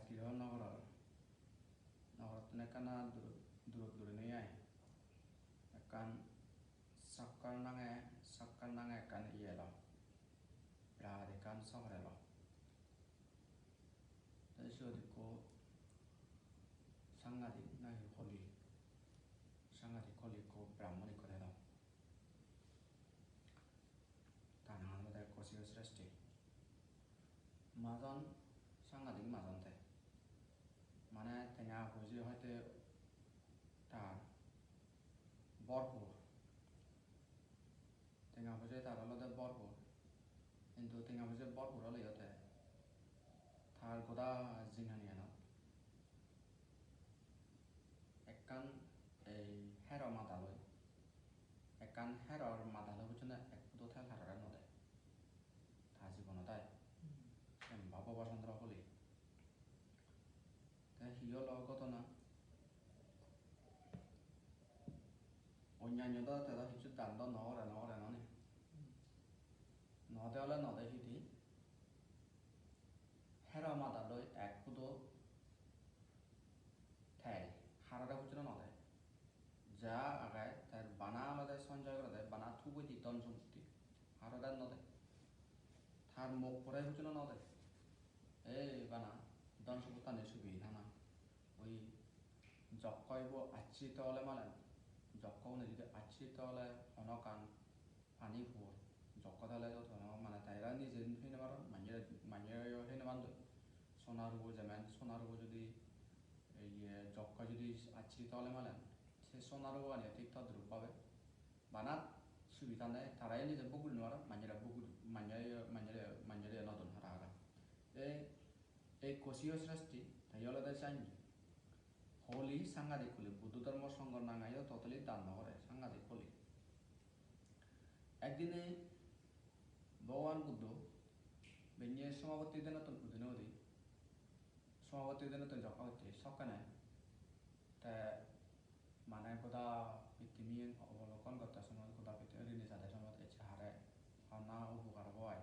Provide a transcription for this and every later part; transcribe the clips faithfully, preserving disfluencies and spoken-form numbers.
Hiyo nogoror, nogorottun ekkana dur-, durot gurinei ai. Ekkan Sakkar nange, Sakkar nange ekkan iye elo. Birat ekkan sohor elo. Te siyot ekko sangadik nahi holi, sangadik holi ekko Brahmon ekko degong. Ta nangan olode Kosiyo Sreshti. Majon, sangadik majon te. Mane tenga poije hoite tar borpur. Tenga poije tar olode borpur. Hintu tenga poije borpur oleyo te tar goda jinghaniyanot ekkan ei hero madaloi, ekkan heror madaloi bujone ek pudo tel harare no de. Ta jibonot ai. Hmm. Em, Baba Chandra holi. Te hi olo ghotona? Onnanyo do te do hissu dan do no gore, no gore, no ni? Hmm. No de ole no de hidi. Hero madaloi ek pudo tel harare bujone no de. Ja age tar bana olode sonjoy gorede, bana thubedi dhon sompotti. Harare no de. Tar mok pore bujone no de. Ei bana dhon sompottani subi thana. Oi jokko ibo acchito ole malen, jokko une judi acchito ole hono ekkan pani pur, jokko dale joto mane taira nije hei no paron, manye, manyeyo hei no pandoi. Sona rubo jemen, sona rubo judi, iye, jokko judi acchito ole malen, se sona rubo ani thik todrup bhabe. Bana subidha nei, tarayo nije bhog guri no paron, manyere bhog guri, manyere, manyere, manyere no don hara hara. Te ei Kosiyo Sreshti, te olode sanni. Holi sangadik holi, Buddho Dhormo Sangho nangeyo totally dan no gore, sangadik holi. Ekdine Bhogoban Buddho benne Somapatti dhenottun udine udi, Somapatti dhenottun jokka utte sokkene, te mane goda pittimiyen obolokkon gotte somot, goda pittimi rini sade somot ecche hare honna upokar obo ai.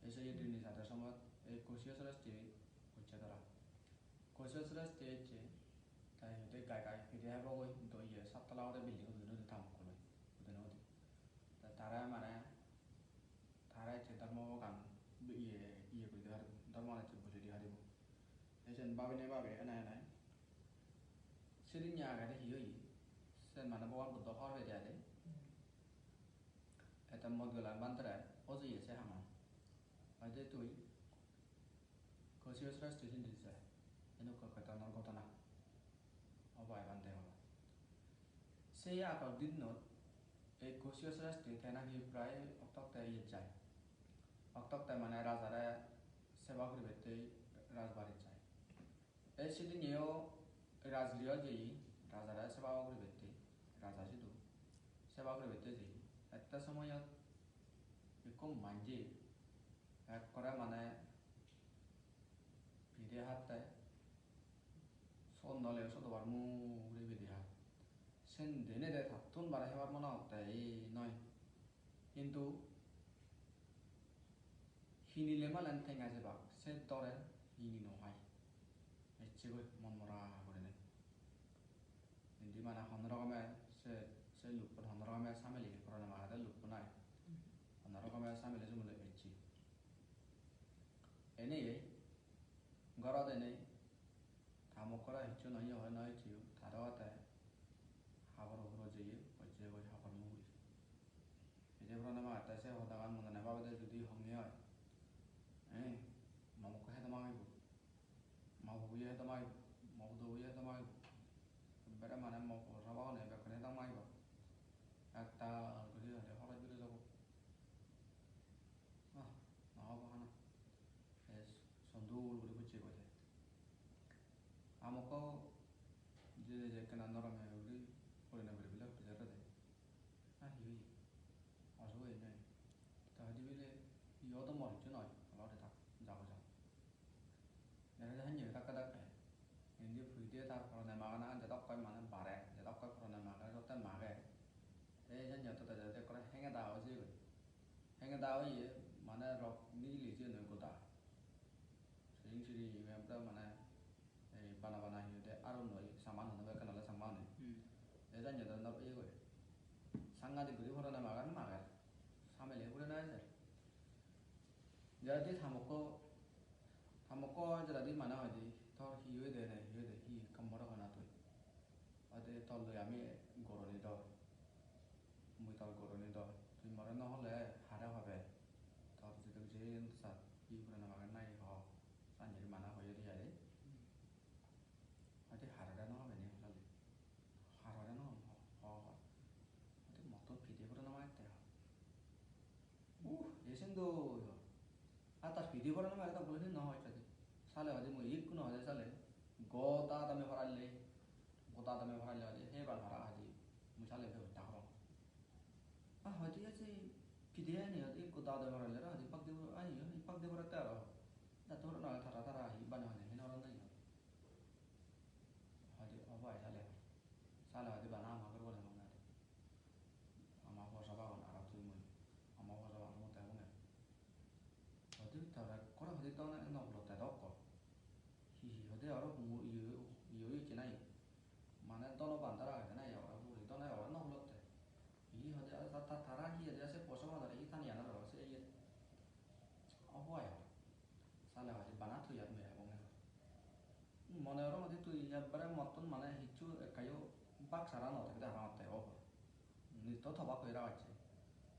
Ei se rini sade somot ei Kosiyo Sreshti hocche tara. Kosiyo Sreshti ecche, te iyot gai gai pide hebo goi, do iye sattala ore building udine udi ta mokkoloi, udine udi. Te tare mane, tare ecche dhormogan iye, iye guri di paribo, dhormogan ecche bujei di paribo. Te siyen babinei babe ene ene. Sidinne agede hi oye? Siyen mane Bhogoban Buddho hobor pede ade. Ete Modgolan bhantere ojeye se haman. Hoide tui Kosiyo Sreshti sindi se, enokko ekko dhormor ghotona obo ai bhante hobo. Sei agor dinnot ei Kosiyo Sreshti te nahi prai oktokte iyot jai. Oktokte mane rajare seba guribatte rajbarit jai. Ei sidinneyo rajgriho jeye, rajare seba guribatte, raja sidu seba guribatte jeye. Ette somoyot ekko manje ekkore mane pide hatte, sot nw oleyo sot obar mui ugure pide hat. Sen denede tattun bare hebar mone hotte ei noi. Hintu hinile malen tenga jebak, se dore hini no pai. Ecche goi mon mora gurinei. Indi mane hono rokome se, se luppon hono rokome samili, korone magede luppon ai. Hono rokome samili sumili ecche. Enei, gorot enei, ta mokkore hissu no iye hoi no ecche, tare ate habor huro jeye, ecche goi habor mui. Ede purana magette se hodagan monane babede judi honge oi, eh, ma mokko hedo magibo, ma pubuye hedo magibo, ma pudobuye hedo magibo. Ekkere mane mokko sabagune bekkune hedo magibo. Ektal guri hore horoj guri jabo. Ah, ma hobo hana. Es sondul guri bucche goi de. Amokko je je ekkena norome guri porina guri bile pujor de. Ah, hi oye? Osugo oye nahi? Ta hoide bile, iyot do mor hissu noi, olode tak, jago ja. Ere je hanye dakke dakke. Indi puride tar porone magana jedokkoi mane bare, jedokkoi porone mage, jotte mage. Te hanye jotte te jotte ekkore hengeda oi jeyegoi. Hengeda oye mane rok nigili jeyonnoi goda. Siring siring ibe pura mane Bana bana hi hoide, aro noi, saman hono bekkun ole saman. Hmm. E janye do no iye gore. Sangadik guri porana magar magar. Samele purana ejer. Jadi thamokko, thamokko jadi mane hoide, tor hi hoide ne, hi hoide, hi ekkan boro hona tui. Hoide tor loi ami goroni dor. Mui tor goroni dor. Tui more no hole hare hobe. Tor jiduk je sat, hi purana magar nahi ho. Sanjiri mana hoye di jare. Hoide harare no hobe ni hosali. Harare no ho, ho, ho. Hoide mottun pide purana magette ho. Uh, esen do ho. Ar tar pide purana magette bole no hoy sadi. Sale hoide mui ikku no hoide sale. Goda dame paralle. Goda dame paralle hoide hebar para hoide. Mui sale bebosta horo. Ah, hoide aje pide ani hoide goda dame paralle hoide pak de ani pak de paratte aro. Dato na tara tara hi bana bana hena aro nai. Hoide obo ai sale. Sale hoide bana ama gor bole mong ade. Ama posa bagon aro tui mui. Ama posa bagon mote mone. Hoide tara kora hoide to na no blote dokko. Hi hi hoide aro humo iyo iyo iyo chenai. Mane dono bandar agede na iyo aro buri dono aro no blote. Hi hoide aro ta ta tara hi hoide se posa bagon aro hi tani anar aro se iye. Obo ai. Sale hoide bana thuyat me ebong. Mone gorong hoide tui ekbare mottun mane hissu ekkayo bak sara no thebede hara hotte obo. Nitto tobak hoi ragacche.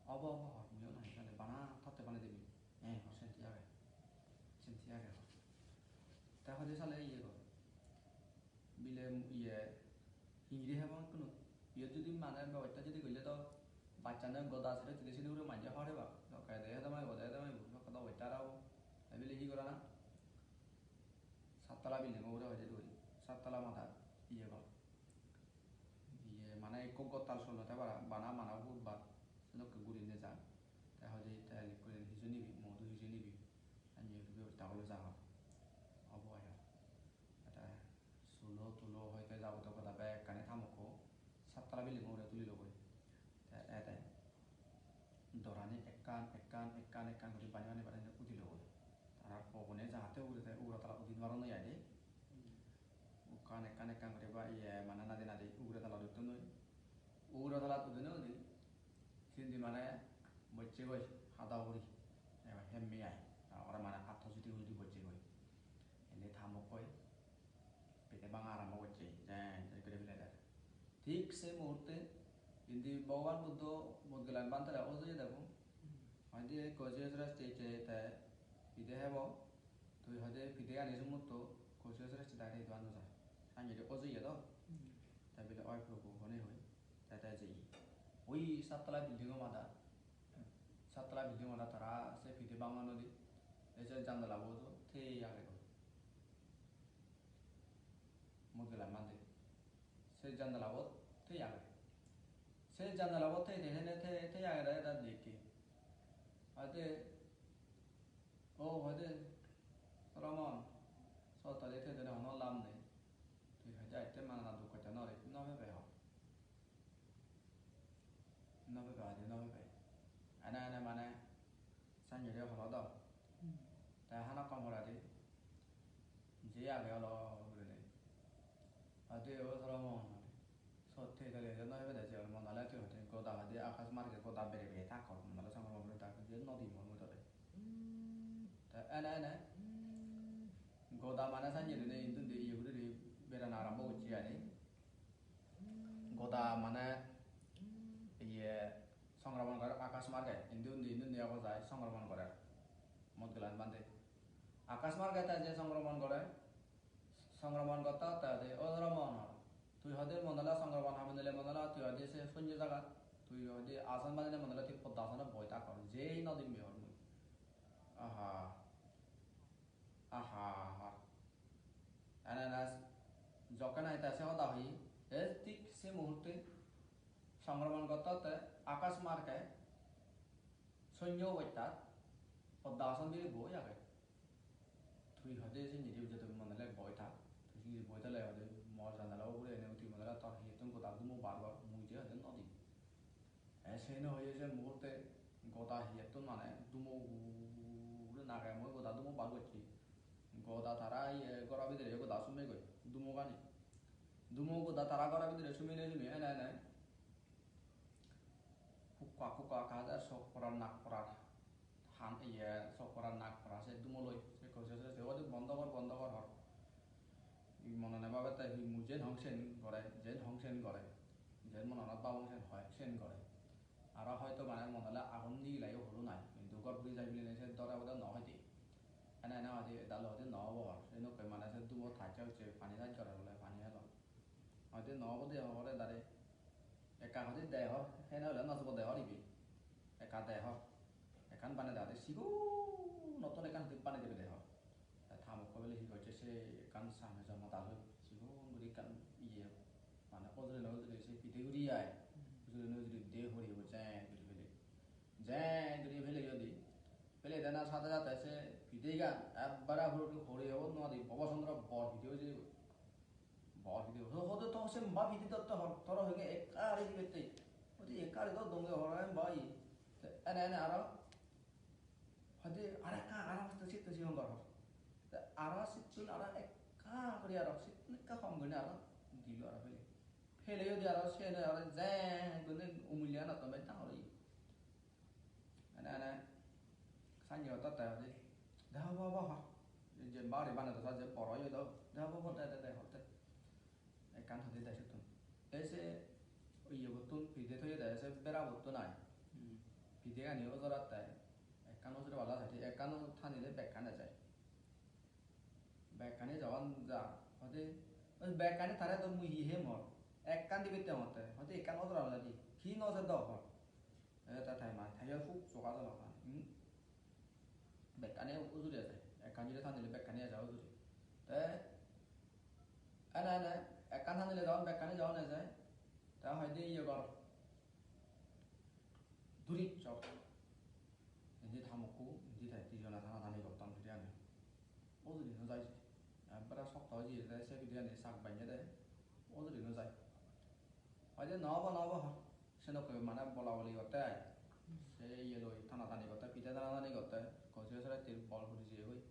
Obo, obo, hor, mui o nahi sale bana thotte bane dibi. Eh, hor senti age. Senti age hor. Te hoide sale iye gor. Bile iye hingiri hebong ekkunu. Iyot judi mane bebosta judi golle to bachchane goda sere judi sini hure manje hore ba. Lokke de hedamai bo, de hedamai bo. Lokke do bosta rabo. Te bile hi gorana? Sattala building o ugure hoide duri. Sattala madat iye gor. Iye mane ikko gottal solo te bara bana mana hut bat. Sedokke guri neja. Te hoide te likkuren hiju nibi, modu hiju nibi. Anni guri bebosta guri jagor. Obo ayo. Te sulo tulo hoite jabotiyo goda bekkani thamokko sattala building-o ugure tulilogoi. Te ede dorani ekkan, ekkan, ekkan, ekkan guri bani, bani, bani udilogoi. Tara pogone jahate ugure te ugure tala udi nw paron noi aide. Ekkan, ekkan, ekkan guri ba iye mane nadi, nadi ugure tala uttonnoi. Ugure talat udine udi sindi mane bocchegoi hada uguri, eba hemmi ai, tar pore mane atto sidi udi bocchegoi. Indi ta mokkoi pide banga arambo gocche, jen jen guri pele der. Thik se muhurte indi Bhogoban Buddho Modgalan bhante re ojoye debo. Hoide Koshiyo Sreshti te pide hebo, tui hoide pide ani sumutto Koshiyo Sreshti dagire idu anu ja. Sanye de ojoye do. Hmm. Te bile, "Oi Prabhu, hone hoi?" Te te jeye. Oi sattala building o madat. Sattala building o madat tara se pide bangonodi. Ei se jandala bo do thei age do. Modgalan bhante. Se jandala bot thei age. Se jandala bot thei thei thei thei thei age de da dekke. Hoide, "O hoide, Ramon, sot tale thei thei hono lab nei. Tui hoide atte mane na duk hotte nw pare, nw pebe ho." Nw pebe hoide nw pebe. Ene ene mane sanye de holo do. Hmm. Te hana kom horadi. Je age olo gurinei. Ade o soro mon. Sotte gele je noi bede je mon ale tu hote goda hade akas marge goda bere bere thak hor mon ale sangor mon tak je nodi mon mui tore. Te ene ene goda mane sanye de ne indun de iye guri de berana arambo gocche ani. Goda mane iye songkromon gore akas marge, indi undi, indi undi obo jai songkromon gore. Modgalan bhante. Akas marge te je songkromon gore, songkromon gotte gotte hoide, "O Ramon, tui hoide mon ole songkromon habi nile mon ole, tui hoide se sunyo jagat, tui hoide ason banile mon ole tui podda asonot boi thak hor, jei no dimbe hor mui." Aha. Aha, aha. Ene ene jokke nahi te se hoda hoye, e thik se muhurte songkromon gotte gotte akas marge sunyo obostat podda ason biri boi age. Tui hoide sindi jodi mone ole boi thak, tui sindi boi thale hoide mor jandala ugure ene uti mone ole tor hiyettun goda dumo bar gor, mui je hoide no dim. E seno hoye se muhurte goda hiyettun mane dumo guri nage mui goda dumo bar gocche. Goda tara iye goro bidire goda sumegoi, dumogani. Dumo goda tara goro bidire sumine sumi ene ene. Hukka hukka kajar sok porar nak porar. Han iye sok porar nak porar se dumo loi. Se koi se, se, se odi bondo gor, bondo gor hor. I monone babe te hi mui jen hong sen gore, jen hong sen gore. Jen mononot babong sen hoi, sen gore. Aro hoito mane mone ole agun nigilai o holo nai, hintu ghor puri jai bilinei se dore obode no hoide. Ene ene hoide, edalo hoide no obo hor. Se nokke mane se dumo thacche hocche, pani thacche hore bole, pani elo. Hoide no obo de hore dare. Ekka hoide de hor, hene ole no sobo de hor ibe. Ekka de hor. Ekkan bane de hoide sigon ottun ekkan hoide bane dibe de hor. Te ta mokko bile hi gocche se ekkan same joma dal oi, sigon guri ekkan iye, mane ujurine ujuri se pide guri ai. Ujurine ujuri de hori hori jen guri pele. Jen guri pele yodi. Pele dena sade sade se pidegan ekbare hori hori obo no di, Bhobo Chandra bor pide oi jebo. Bor pide. Ho-, hodo to se ba pide to to hor, toro henge ekka ari dibette. Odi ekka ari do donge hor em bai. Te ene ene aro Hoide arekka aro hoide sittun sigon gor hor. Te aro sittun aro ekka guri aro sittun ekka hom gurinei aro dilo aro pele. Pele yodi aro siyeni aro jeng gurinei umulli anotton bej dangor oye. Ene ene sanni otte te hoide. Deho bo bo hor. Je bari bane do sa je boro oye do. Deho bo bo te te te hotte. Ekkan hoide de sittun. Te se iye bottun pide toye de se bera bottun ai. Hmm. Pidegani ojoratte ekkan ojore bala hoide ekkan tanile bekkani jai. Bekkani jogon ja hoide oi bekkani tare do mui hi hem hor. Ekkan dibe te motte hoide ekkan ojora bala di. Hi no se do hor. Te, te, te, mane, te, huk soga jalo, hmm? Bekkani ujuri eje, ekkan juri tanile bekkani eje ujuri. Te, ene, ene, ekkan tanile jokon bekkani jokon eje, te hoide iye gor, duri sok. Indi ta mokko, indi te dijone tana tani gotton pideyani. Ujuri no jai se. Ekbare sokto oye de, se pideyani sak bannye de, ujuri no jai. Hoide no obo, no obo, hor. Senokke mane bola boli gotte ai. Se iye loi tana tani gotte, pide tana tani gotte. Kosi sore tir bol puri jeyegoi.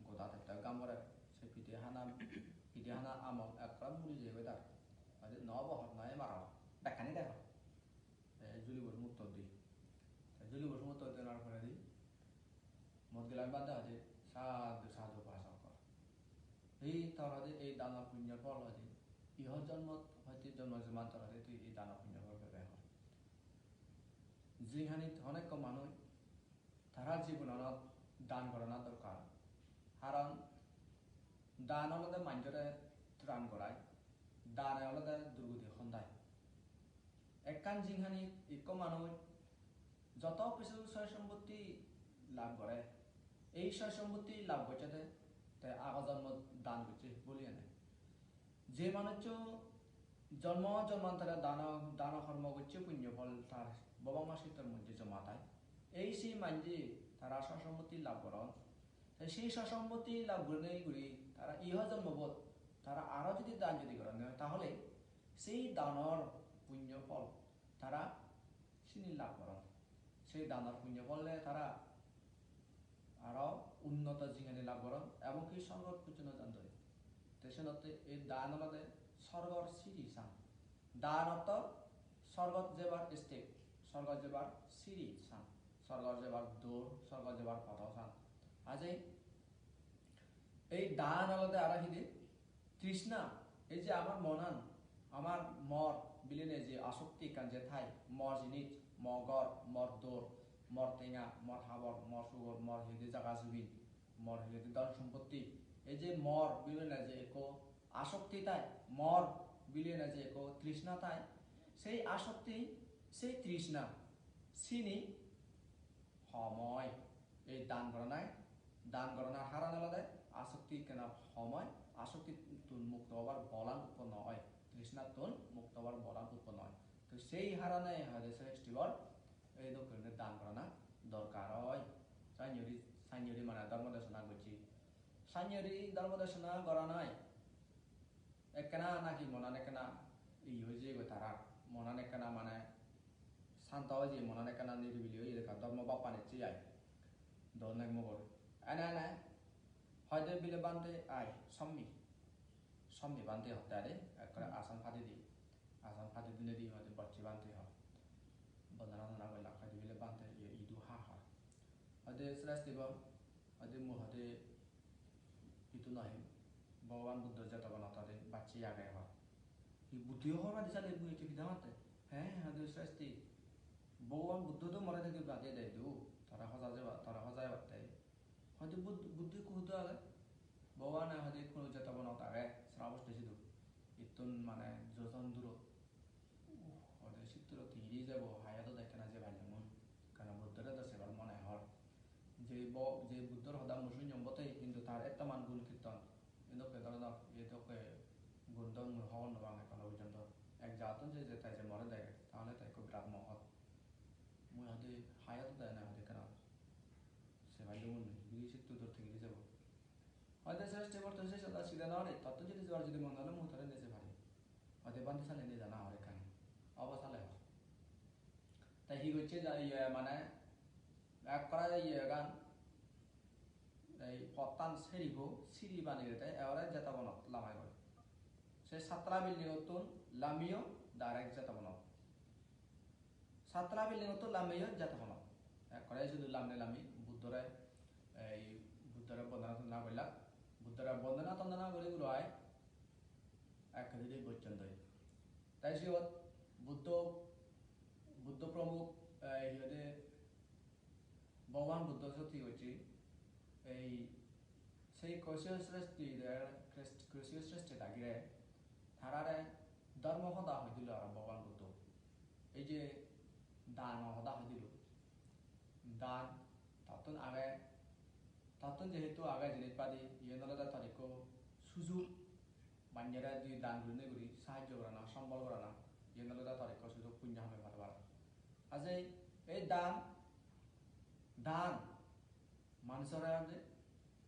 Goda tette gam gore. Se pide hana, pide hana amol ekkore muri jeyegoi tar. Hoide no obo, hor, no emar hor. Bekkani de hor. Te Juli Bosumotto di. Te Juli Bosumotto denar poredi Modgilani bhante hoide sadhu sadhu upasok hor. Ei tor hoide ei danor punyor phol hoide iho jonmot hoide jonmo jonmantor hoide tui ei danor punyor phol pebe hor. Jinghanit honekko manuj tara jibonanot dan gorana dorkar. Karon dan olode manjore tran gorai, dane olode durgudi hondai. Ekkan jinghani ikko manuj joto kisu soy sompotti lab gore, ei soy sompotti lab gocchede te ago jonmot dan gocche boli ene. Je manuccho jonmo jonmantore dano, dano hormo gocche punyo phol tar bobongma sittor mojje joma thai. Ei se manje tara soy sompotti lab goron. Te sei soy sompotti lab gurinei guri tara iho jonmobot tara aro jodi dan jodi goronne oi, tahole sei danor punyo phol tara sini lab goron. Sei danor punyo pholle tara aro unnoto jinghani lab goron, ebong ki sorgot pojjonto jandoi. Te senotte ei dan olode sorgor siri san. Dan ortho sorgot jebar step, sorgot jebar siri san, sorgot jebar dor, sorgot jebar podo san. Ajei ei dan olode aro hide trishna, ei je amar monan, amar mor biline je asokti ekkan je thai, mor jinis, mo ghor, mor dor, mor tenga, mor habor, mor sugor, mor hide jaga jubin, mor hide dhon sompotti, ei je mor biline je ekko asokti thai, mor biline je ekko trishna thai, sei asokti, sei trishna, sini hom oi. Ei dan goronai, dan goronar haron olode asokti ekkena hom oi, asoktittun mukto obar bolan utponno oi, trishnattun mukto obar bolan utponno oi. To sei harone hoide sreshti bor ei dokke guri dan gorana dorkar oi. Sannye guri, sannye guri mane dhormo desona gocche. Sannye guri dhormo desona goranai ekkena naki monan ekkena iye oi jeyegoi tarar. Monan ekkena mane santo oi jeye, monan ekkena niribili oi jeye, ekka dhormo bhab pan ecche ai. Don ek mugor. Ene ene Hoide bile bhante ai sommi, sommi bhante hotte ade, ekkore asan padi di, asan padi dine di hoide bocche bhante ho. Bondona tondona golla hoide bile bhante iye idu ha ha. Hoide sresti bor, hoide mu hoide itu nahi, Bhogoban Buddho Jetobonot hoide bacche age ho. Hi Buddho hobor padi sale mu itu pida mate. He, hoide sresti. Bhogoban Buddho do more degi bade de du. Tara hoja jeba, tara hoja ebatte. Hoide Bud-, Buddho ikko hudu age? Bhogobane hoide ikko Jetobonot age, Srabosti sidu. Ittun mane jojon durot. Uh, hoide sitturo tingiri jebo, hai odo dekkena je pailungun. Karon Buddhore do sebar mone hor. Je bo-, je Buddhor hoda mui sunyong bote, hintu tar ettoman gun kirton. Edokke dhoronor, edokke gun don mui hobor no pang ekhono porjonto. Ek jagatun je, je te je more dege, tahole te ekko birat mohot. Mui hoide hai odo degene hoide ekkena. Se pailungun, giri sittu dor tingiri jebo. Hoide sresti bor tui se soda sida no pare, tottun jodi jebar jodi mon hole mui tore neje pari. Hoide bhante sale neja na hor ekkan. Obo sale hor. Te hi gocche ja iye mane ekkore iye gan ei pottan seribo siri baneye te ekkore Jetobonot lamai goi. Se Satla building ottun lamiyo direct Jetobonot. Satla building ottun lamiyo Jetobonot. Ekkore sudu lamne lami Buddhore, ei Buddhore bondona tondona gollak. Buddhore bondona tondona guri guri ai ekkore di bocchon doi. Tai siyot Buddho, Buddho Promukh, ei, hi hoide, Bhogoban Buddho sot hi gocche, ei sei Koshiyo Sresti de, Kres-, Koshiyo Sresti dagire, tarare dhormo hoda hoi dilo aro Bhogoban Buddho. Ei je dano hoda hoi dilo. Dan, tattun age, tattun jehetu age jinis padi, iyen olode tor ekko sujug, manjore judi dan gurinei guri sahajjo gorana, sombol gorana, iyen olode tor ekko sujug punyo hame pare pare. Ajei ei dan, dan manjore age,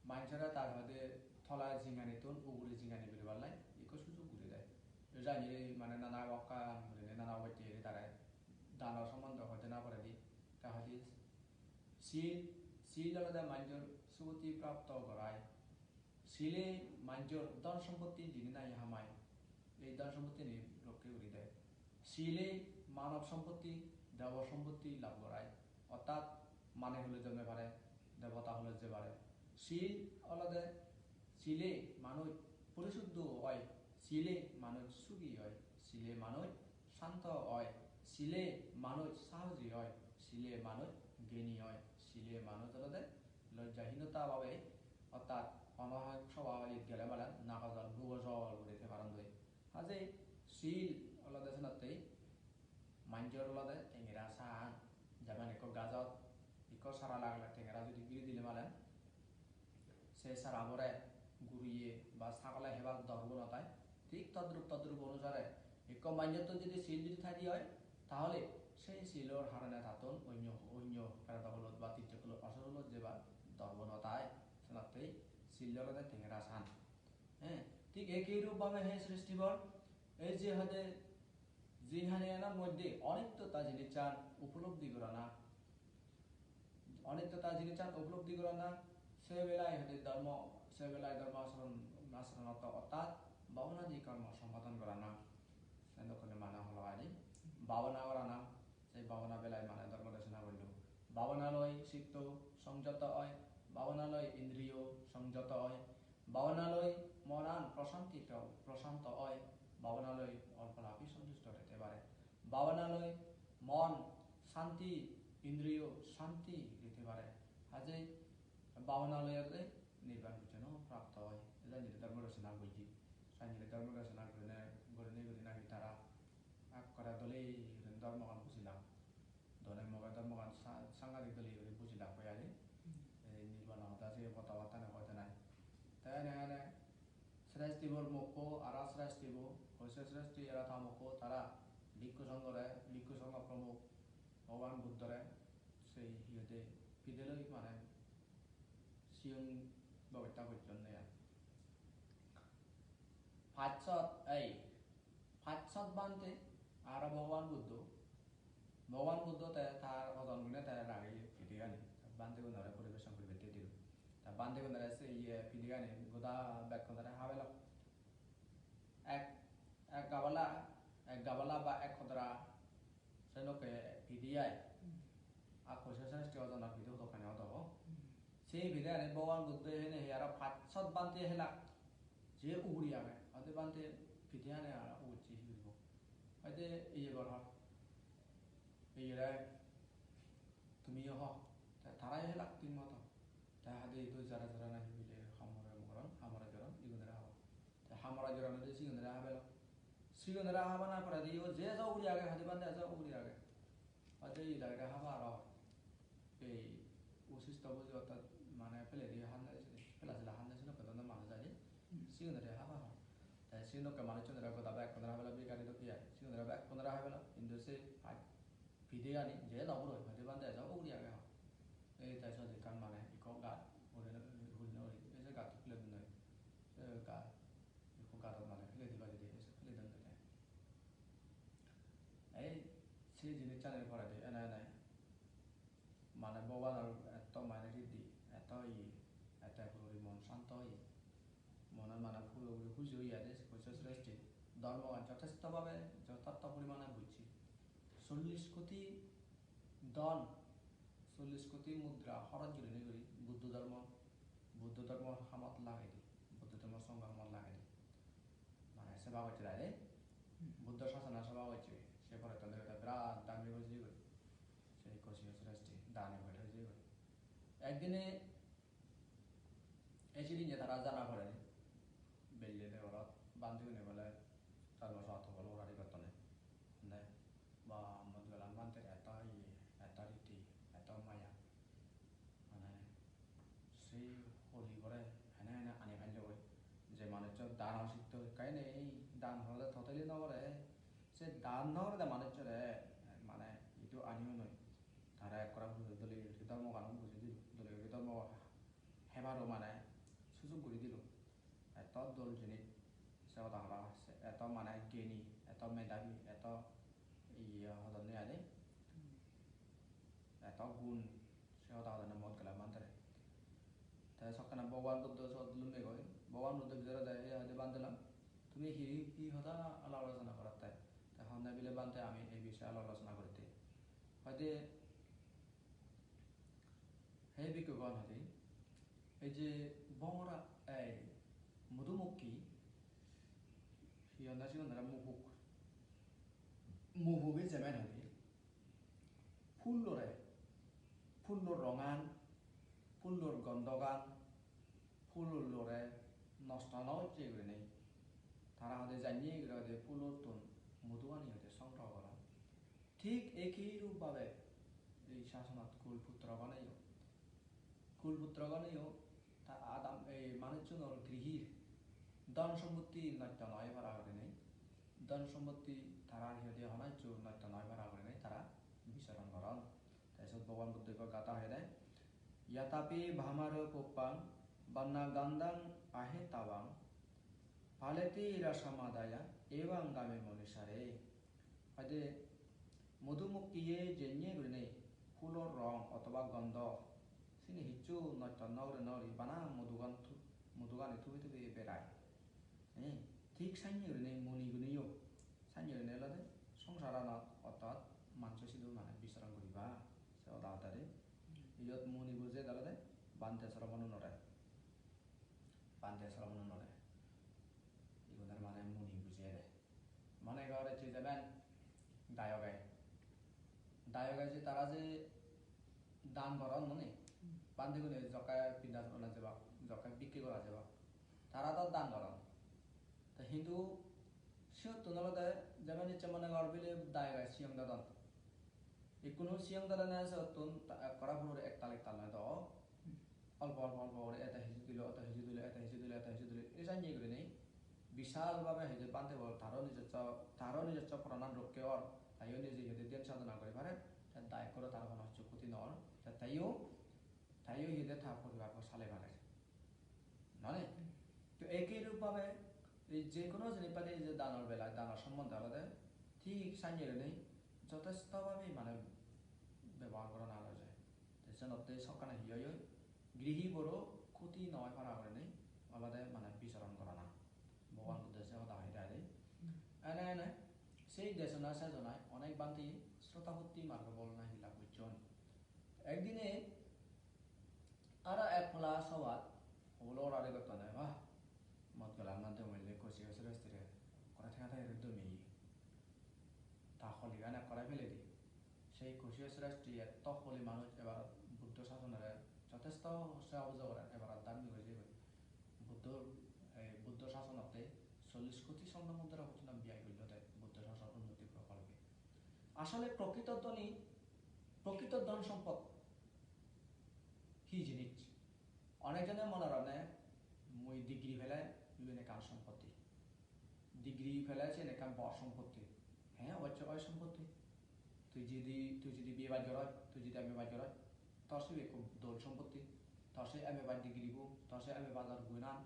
manjore tar hoide tola jinganittun ugure jingani beribar lai ekko sujug guri de. Jani mane nana bakkan gurinei nana obotte tare dano sombonde hoide na poredi, te hoide sil, sil olode manjor sugoti prapto gorai. Sile manjor dhon sompotti dine nai hamai, ei dhon sompotti ni rokke guri de. Sile manob sompotti, debo sompotti lab gorai, ortat mane hule jonme pare, debota hule je pare. Sil olode sile manuj porisuddho oi, sile manuj sugi oi, sile manuj santo oi, sile manuj sahoji oi, sile manuj geni oi, sile manuj olode lojjahinota bhabe, ortat onohok soba iyot gele malen nagojol bugojol guri thei parondoi. Haje sil olode senottei manjor olode tengera san, jemon ekko gajot ekko sara lagele tengera judi giri dile malen se sarabore guriye ba sagole hebar dor bo no tai, thik todrup todrup onusare ekko manjottun judi sil judi thai di oi, tahole sei silor harone tattun onyo, onyo peredo hulot ba tijjok hulot, osur hulot jebar dor bo no tai, senottei sil olode tengera san. He, thik ekei rup bhabe he sristibor, ei je hoide jinghaniyanor moddhe onityota jinissan upolobdhi gorana, onityota jinissan upolobdhi gorana, se belai hoide dhormo, se belai dhormo acharon, acharonotto orthat bhabonadi kormo sompadon gorana. Sen dokkone mane holo ari bhabona gorana, se bhabona belai mane dhormo desona gollo. Bhabona loi chitto songjoto oi, bhabona loi indriyo songjoto oi, bhabona loi monan prosantito, prosanto oi, bhabona loi olpo labi sontusto rete pare. Bhabona loi mon santi, indriyo santi rete pare. Haje bhabona loi ate nirban pujjono prapto oi. Jani dhormo desona golli. Jani dhormo desona gorine, gorine, gorine naki tara ekkore dole gurinei dhormogan bujilak. Dole moge dhormogan sa-, sangadik dole guri bujilak hoi ari. Hmm. Ei nirban hoda se hoda battani hoide nai. Te ene ene srestibor mokko, ara srestibo, hoise sresti era ta mokko, tara bhikkhu songhore, bhikkhu songho promukh Bhogoban Buddhore sei hi hoide pide loi mane sigon bebosta gocchonde ai. Pachshot, ei, pachshot bhante aro Bhogoban Buddho, Bhogoban Buddho te tar ojon gune te rageye pide ani, bhantegunore poribeson guribatte dilo. Ta Bhantegunore se iye pidigani goda bekkunore habelak. Ek, ek gabala, ek gabala ba ek hodora se nokke pidi ai. Akko se sreshti ojonor pidi hodokkani odo. Se pidigani Bhogoban Buddho hene he aro pach sot bhante helak. Je uguri age, hoide bhante pidigani aro ugurchi hi guribo. Hoide iye gor hor. Iyere tumiyo ho. Te tarayo helak tin moto. Te hade idu jara jara nahi bile hamore mogoron, hamore joron, igunore habo. Te hamore joron ode sigunore habelo. Sigunore habana poredi o je ja uguri age, hade bhante ja uguri age. Hade idagere haba aro. Ei usisto buji ortat mane peledi hande sini, pela sela hande sini pedo na manuj age. Sigunore haba ho. Te sigunore manuchunore goda bekkunore habelo bigari dokke ai. Sigunore bekkunore habelo. Hintu se pide ani je no puro, hadi bhante ejo uguri age ho. Ei te sot ekkan mane ikko gat, uri, uri, uri, ei je gatto phele dun noi. Se gat, ikko gatot mane phele diba jide, ei se phele dun noi te. Ei se jinisani poredi ene ene mane Bhogobanor etto mane riddhi, etto iye, ete puri mon santo oye. Mone mane puro guri huji oye ade, hoiso sreshti. Dhormogan jothesto bhabe, jothotto porimane bujje. Chollish koti dhon, chollish koti mudra horoj gurinei guri Buddho dhormo, Buddho dhormo hamot lagei di, Buddho dhormo songho hamot lagei di. Mane seba gocche dai de, Buddho sasana seba gocche, se pore tole ekka birat dharmik oi jeyegoi. Se ikko siyo sreshti, dani boi thoi jeyegoi. Ekdine Ei sirinne tara jana pore, belle de gorot bhantegune bole tar bosot hobor lorari gottonde. Ne, ba, mot gela bhanter eto iye, eto riti, eto maya. Mane, se holi gore, hene hene ani palle goi. Je manuccho dan sitto ekkai nei, dan hole totally no gore. Se dan no gore de manucchore, mane, idu ani o noi. Tara ekkore dole dole dhormogan buji dilo, dole dole dhormo hebaro mane sujug guri dilo. Eto dol jinis, se hoda hara, se eto mane geni, eto medhabi, eto iye hodonne ade, eto gun, se hoda hodonne mot gela bhantere. Te sokkene Bhogoban Buddho sot lummegoi, Bhogoban Buddho bidire de, "Ei hoide bhante lok, tumi hi hi hoda alap alochona goratte?" Te honne bile, "Bhante, ami ei bisoye alap alochona goritte." Hoide, He bhikkhugon hoide, ei je bongora, ei modhumukhi, hi honne sigun aro mupuk. Mupuge jemen hoide, phullore, phullor rongan, phullor gondogan, phullore nosto no gocche gurinei. Tara hoide janye guri hoide phulottun modhugani hoide songgroho goron. Thik ekei rup bhabe ei sasonot kul putrogoneyo, kul putrogoneyo ta adam, ei manuchunor grihir dhon sompotti nosto no oi para gurinei, dhon sompotti tarar hi hoide hono hissu nosto no oi para gurinei tara bichoron goron. Te sot Bhogoban Buddho ekko gatha hoide, "Yatapi bhamaro puppang vanna gandham ahetvang, phaleti rasamadaya evam game munisare." Hoide, modhumukhiye jennye gurinei phulo rong othoba gondo, sini hissu nosto no guri no guri bana modhugan thu-, modhugani thubi thubi berai. Eh, thik sannye gurinei muniguneyo, sannye gurinei olode songsaranot, orthat manjo sidu mane bichoron guriba, se hoda hoda de. Iyot muni buje olode bhante sromonunore. Bhante sromonunore. Igunore mane muni buje de. Mone gor ecche jeben dayoge. Dayoge je tara je dan goron mone. Bhantegune jokke pindas gora jebak, jokke bhikke gora jebak. Tara do dan goron. Te hintu siyottun olode jeben ecche mone gor bile dayoge siyong dedon. Ikkunu siyong dedonne siyottun ta-, ekkore puro ektal ektal noi do. Olpo olpo olpo guri ete hiju dilo, ete hiju dilo, ete hiju dilo, ete hiju dilo. Ei sannye gurinei bishal bhabe hoide bhante bo taro nijosso, taro nijosso pranan rokke or, teyo nije hoide dhyan sadhana guri pare, te dayokkoro taro hono hissu khoti no or, te teyo, teyo hoide ta poribarbo salei pare. None? To ekei rup bhabe ei je hono jinis pade ei je danor belai, danor sombonde olode thik sannye gurinei jothesto bhabe mane bebohar gorana aro je. Te senotte sokkene hi oi oi? Grihi boro hoti no oi para gurinei olode mane bichoron gorana. Bhogoban Buddho se hoda hoide adi. Ene ene sei desona sejonai onek bhante Srotapotti margo phol nahi lab gocchon. Ekdine aro ek pola sobat holo orari gottonde, bah, mot golan na de moille kosi osre ostire kore thega thega re dumi. Ta holigan ekkore pele di. Sei Koshiyo Sreshti etto holi manuj ebar Buddho sasonore jotesto seba pujo gorer, ebar dharmik oi jeyegoi. Buddho, ei Buddho sasonotte chollish koti sorno mudra porjonto byay gorillo de Buddho sason unnoti prokolpe. Asole prokrito dhoni, prokrito dhon sompot hi jinis? Onek jone mone gorone mui degree pele iben ekkan sompotti. Degree pele siyen ekkan bor sompotti. He, obossoi oi sompotti. Tui jodi, tui jodi B A pass goroj, tui jodi M A pass goroj, tor sibe ekko dol sompotti. Tor se M A pass degree bo, tor se M A pass or gunan,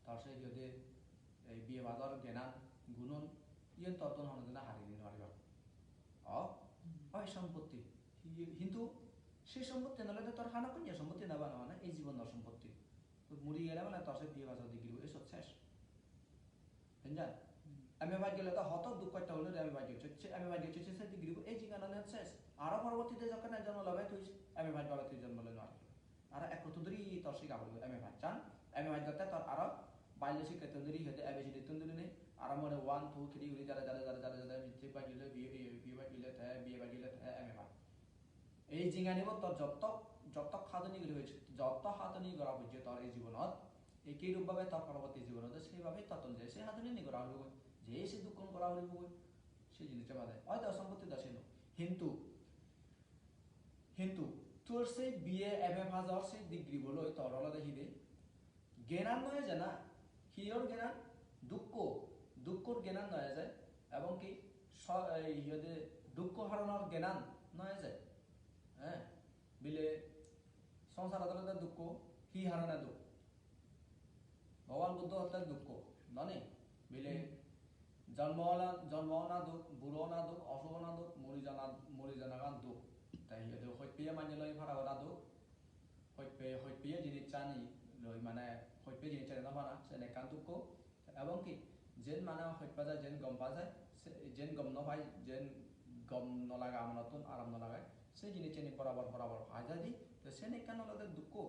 tor se hi hoide ei B A pass or gyanan, gunon, iyen tor don hono dine hari di no paribak. O, oi sompotti. Hi-, hintu se sompotti nole de tor hana punya sompotti na bana, mane ei jibonor sompotti. Muri gele mane tor se B A pass or degree bo ei sot ses. Enjan? M A pass gele to hoto duk kosto hole M A pass gele, se M A pass gele se degree bo ei jingananot ses. Aro poroborti de jokkon ek jonmo lobe tui M A pass gele tui jonmo loi no paribe. Aro ek roto dhuri tor siga poribo M A pass chan. M A pass gotte tor aro ballo sikkettun dhuri hede A B C D tun dhuri nei. Aro more one, two, three guri jare jare jare jare jare matric pass gele, B A, B A pass gele, te B A pass gele, te M A pass. Ei jinganibot tor jotto, jotto hadoni guri hoiche, jotto hadoni gora pojje tor ei jibonot, eki rup bhabe tor poroborti jibonot sei bhabe tottun je sei hadoni ni gora poribo, je sei dukkun gora poribo, sei jinis bade. Oito sompotti do seno. Hintu, hintu tor sei B A, M A pass or sei degree bo loi tor olode hide? Gyanan no eje na, hiyar gyanan? Dukko, dukkor gyanan no eje, ebong ki so-, ei, hi hoide, dukko haronor gyanan no eje. He, bile songsarot olode dukko, hi harone duk? Bhogoban Buddho hotte dukko, noni? Bile jonmo ona, jonmo ona duk, buro ona duk, osuk ona duk, muri jana, muri janagan duk. Te hi hoide, hoj peye manye loi para gora duk. Hoj peye, hoj peye jinissani loi, mane hoj peye jinissani no pana, sen ekkan dukko. Ebong ki, jen mane hoj pa jai, jen gom pa jai, se, jen gom no pai, jen gom no lage, amonottun aram no lage, se jinissani borabor, borabor pa jai di, to sen ekkan olode dukko.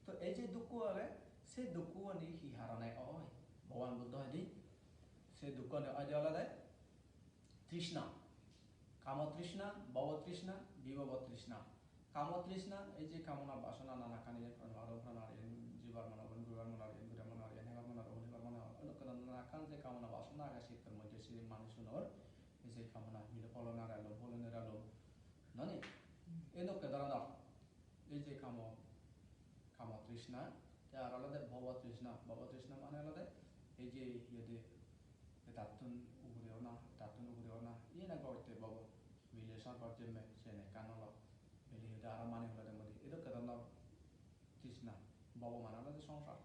To ei je dukko age, se dukko ani hi harone oi? Bhogoban Buddho hoide, se dukko ani oi de olode trishna, kamo trishna, bhobo trishna, bibhobo trishna. Kamo trishna, ei je kamona basona nanakkani, je pranaro, pranari, jibar mone hor, guribar mone hor, guribar mone hor, hebar mone hor, holibar mone hor, edokke nanakkani je kamona basona age sittor moddhe, se manuchunor ei je kamona, bile polonare lom, polonere lom, noni? Edokke dhoronor ei je kamo, kamo trishna, te aro olode bhobo trishna. Bhobo trishna mane olode ei je iyede etattun ugure ona, etattun ugure ona, iyen ekko otte bhobo. Bile sorgot jemme, siyen ekkan olo. Bile hi hoide aro mane olode modi. Edokke dhoronor trishna. Bhobo mane olode songsar.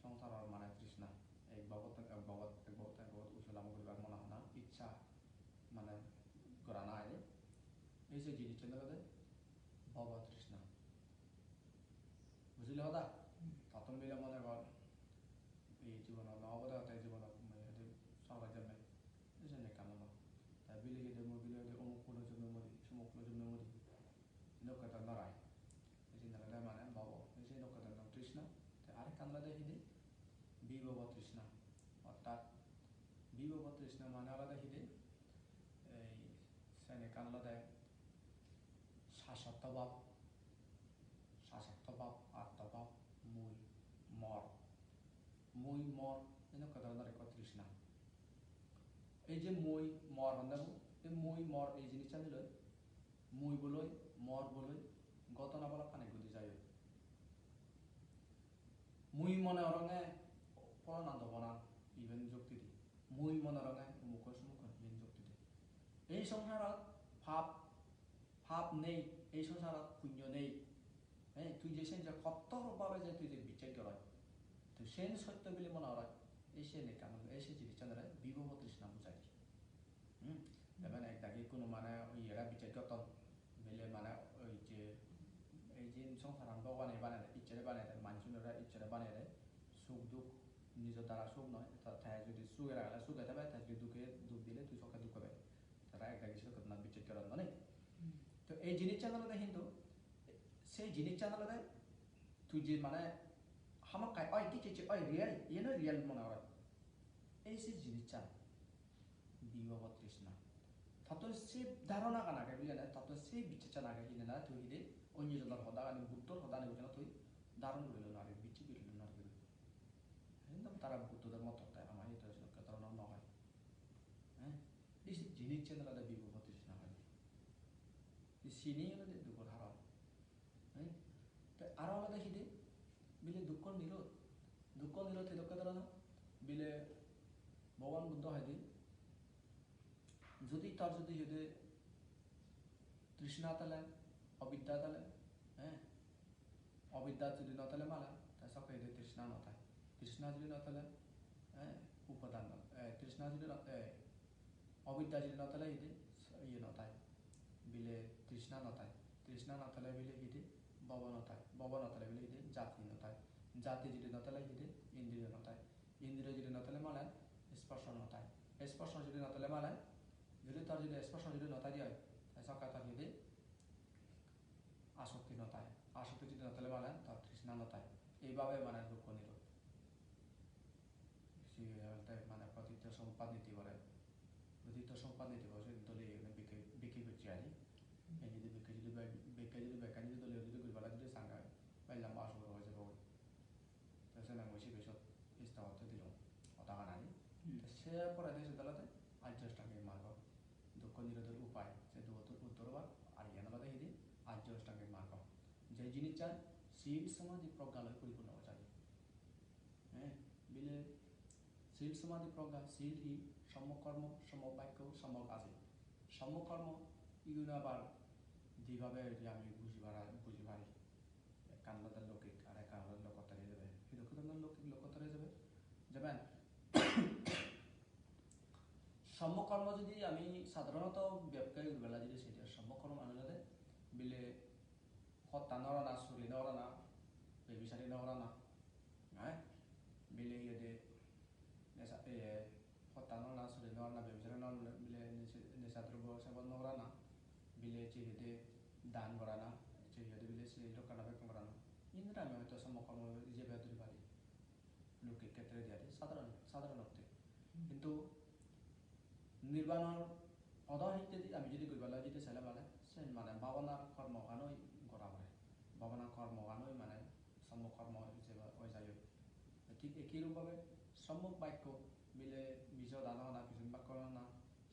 Songsaror mane trishna. Ek bhobottun ek bhobot, ek bhobottun ek bhobot uju lama guribar mona hona, iccha mane gorana ai. Ei se jinissan olode bhobo trishna. Bujile hoda? Hmm. Tattun bile mone gor, ei jibonot no obode, te jibonot mui hoide sorgot jemme. Ei jenne ekkan olo. Te bile hoide mui bile hoide omuk kulo jemme modi, somuk kulo jemme modi. Edokke dhoronor ai. Ei jenne olode mane bhobo, ei je edokke dhoronor trishna. Te arekkan olode hidi? Bibhobo trishna. Orthat bibhobo trishna mane olode hidi? Ei sen ekkan olode sasotto bhab, sasotto bhab, atto bhab, mui, mor. Mui, mor, edokke dhoronor ekko trishna. Ei je mui, mor honde bo, ei mui, mor ei jinissani loi, mui boloi, mor boloi, ghotona balokkani godi jai oi. Mui mone goronge pholona dobonan iben jokti di. Mui mone goronge umukko sumukko iben jokti di. Ei songsarot pap, pap nei, ei songsarot punyo nei. He, tui je sen je kottor bhabe je tui je bijjej goroj, tui sen sotto bili mone goroj, ei sen ekkan, ei se jinissanore bibhobo trishna bujai di. Hmm? Eben ek dagi hono mane iyere bijjej gotton, bile mane oi je, ei je Ei songsaran Bhogobane baneyede, Issore baneyede, manjunore Issore baneyede, suk duk nijo dara suk noi, ta te jodi suge ragele suge thebe, te jodi duge duk dile tui sokke duk pebe. Tara ekdagi sedokke na bichej goron, noi? Hmm. To ei jinissan olode hintu, sei jinissan olode tui je mane hamakkai oi, ki, ki, ki, oi, real, iyen oi real mone oi. Ei se jinissan bibhobo trishna. Tattun se dharonagan age bile na, tattun se bichchechan age bile na, tui hide onyo jonor hodagani, Buddhor hodagani bujana tui dharon guri lo nari, bichchej guri lo nari. Hintu tara Buddho dhormo totte ama hito se dokke dhoronor no oi. Eh? Ei se jinissan olode bibhobo trishna hoide. Sini olode dukor haron. Eh? Te aro olode hide? Bile dukko nirod. Dukko nirod hidokke dhoronor? Bile Bhogoban Buddho hoide, jodi tor jodi hide trishna thale, obidya thale, eh? Obidya jodi no thale mane, te sokke hide trishna no thai. Trishna jodi no thale, eh? Upadan no, eh, trishna jodi no, eh, obidya jodi no thale hide, iye no thai. Bile trishna no thai. Trishna no thale bile hide bhobo no thai. Bhobo no thale bile hide jati no thai. Jati jodi no thale hide indriyo no thai. Indriyo jodi no thale mane sporsho no thai. Sporsho jodi no thale mane, jodi tor jodi sporsho jodi no thai de oi, te sokke tor hide asokti no thai. Asokti jodi no thale mane tor trishna no thai. Eibabe mane dukko nirod. Se olode mane pratitya sompad niti bole. Pratitya sompad niti bole, se dole iye bikki, bikki gocche ari. Ei jodi bikki jodi be-, bikki jodi bekkan jodi dole jodi guri pala jodi sanga, bella maso boro oi jebo. Te sene mui sibe sot istahotte dilung hodagan ari. Hmm. Te se pore de se olode Arjo Ashtangik Margo. Dukko nirodor upai, se dukkottun uddor obar, ar iyan olode hidi Arjo Ashtangik Margo. Je jinissan sil, somadhi, progga loi poripunno oi jai. Eh, bile sil, somadhi, progga, sil hi? Sommok kormo, sommok bakko, sommok ajib. Sommok kormo igun abar dibabe je ami buji para-, buji pari. Ekkan olode loukik, ar ekkan olode lokottor ijebe. Hi dokke dhoronor loukik, lokottor ijebe? Jemon, sommok kormo jodi ami sadharonoto byakya guri pele jodi sei, sommok kormo mane olode bile hotta no gorana, suri no gorana, bebisari no gorana, eh? Bile iyede nesa, eh, hotta no gorana, suri no gorana, bebisari no gorana, bile nesa, nesa drobbo sebon no gorana, bile se iyede dan gorana, se iyede bile se rokkana bekkun gorana. Indira ami hoyto sommok kormo ijebe dhuri pari. Loukik khetre di aro sadharon, sadharonotte. Hmm. Hintu nirbanor podo hittedi ami jodi guribar lage jodi sele mane, sen mane bhabonar kormoganoi gora pore. Bhabonar kormoganoi mane sommok kormo ijebe oi jai. Thik eki rup bhabe sommok bakko bile mijo hoda no hona, pichon bakko no hona,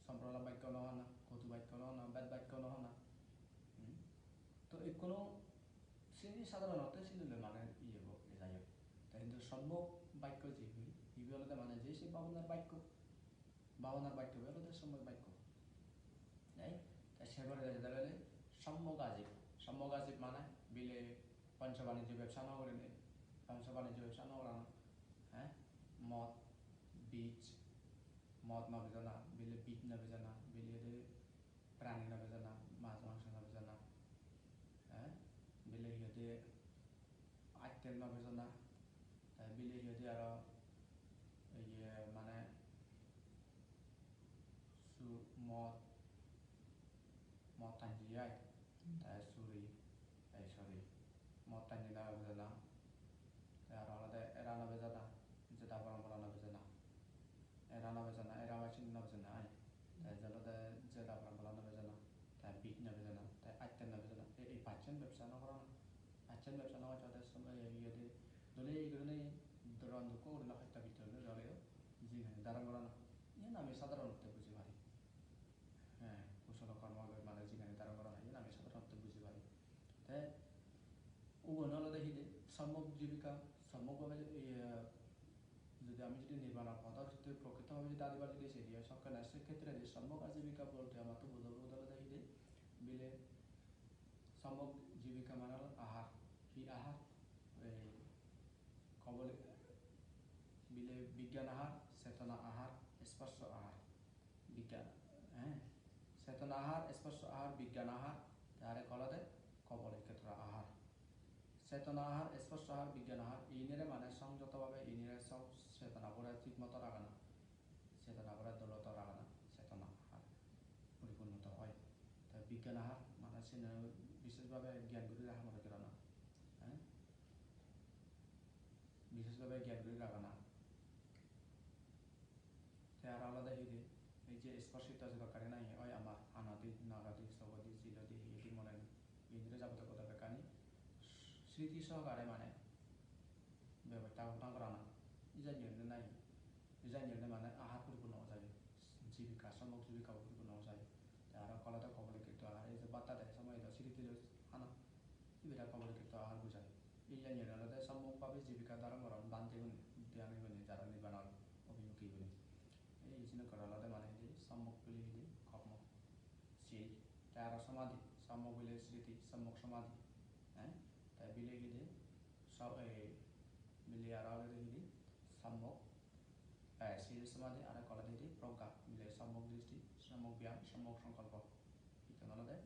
somprolap bakko no hona, kotu bakko no hona, bed bakko no hona. Hmm? To ekkuno sini sadharonotte sini loi mane iye bo, e jai hok. Te hintu sommok bakko je hoi, ibe olode mane je se bhabonar bakko. Bhabonar bakko be olode sommok bakko. Dai? Te se pore jai jai olode sommok ajib. Sommok ajib mane bile poncho banijjo bebsa no gurinei, poncho banijjo bebsa no gorana. He? Mod, bij, mod no bejana, bile bij no bejana, bile de prani no bejana, maj mangso no bejana, eh, bile hi hoide item no bejana, te bile hi hoide aro iye mane su-, mod, mod tanji ai, te suri, ei sorry, mod tanji no bejana, te aro olode era no bejana, jeda porom pola no bejana. Era no bejana, era machine no bejana ai. Te je olode jeda porom pola no bejana, te bij no bejana, te item no bejana. Ei, ei pacchen bebsa no gorana. Pacchen bebsa no gorana, te som-, ei, iyede dole gurinei doron dukko gurinei hotta bichchon gurinei oleyo jinghani dharon gorana. Iyen ami sadharonotte buji pari. He, kusolo kormo mane jinghani dharon gorana, iyen ami sadharonotte buji pari. Te ugun olode hide sommok jibika, sommok bhabe, iye, jodi ami jodi nirbanor podot jodi prokrito bhabe jodi adibar jodi sedi oi, sokkene se khetre je sommok ajibika bolte amattun bujo olode hide bile sommok jibika mane olode ahar. Hi ahar? Ei kobole bile bigyan ahar, chetona ahar, sporsho ahar. Bigyan, eh? Chetona ahar, sporsho ahar, bigyan ahar, te arek olode kobole khetra ahar. Chetona ahar, sporso ahar, bigyan ahar, inire mane songjoto bhabe inire song chetona pore thik moto ragana, chetona pore doloto ragana, chetona ahar poripunnoto oi. Te bigyan ahar mane sene bishesh bhabe gyan guri raha mone gorana, eh? Bishesh bhabe gyan guri ragana. Te aro olode hidi, ei je sporshito jedokkani nahi oi amar, hanadi, nagadi, sogodi, jilodi, hiyedi mone, indriyo jabotiyo goda bekkani sriti sohokare mane bebosta gorana. Ijani hone nahi, ijani hone mane ahar poripunno oi jai, jibika, sommok jibika poripunno oi jai. Te aro olode kobolikkhito ahar, ei je bhat hade somoy do sriti loi hana, ibere kobolikkhito ahar bujai. Iyani olode sommok bhabe jibika dharon goron bhantegune, dhyanigune, jara nirbanor obhimukhi gune. Ei sinokkore olode mane hidi sommok bile hidi kormo, sil. Te aro somadhi, sommok bile sriti, sommok somadhi. Eh? Te bile hidi so-, eh, bile aro olode hidi sommok, eh, sil somadhi, aro ekko olode hidi progga, bile sommok dristi, sommok biyam, sommok songkolpo. Igun olode,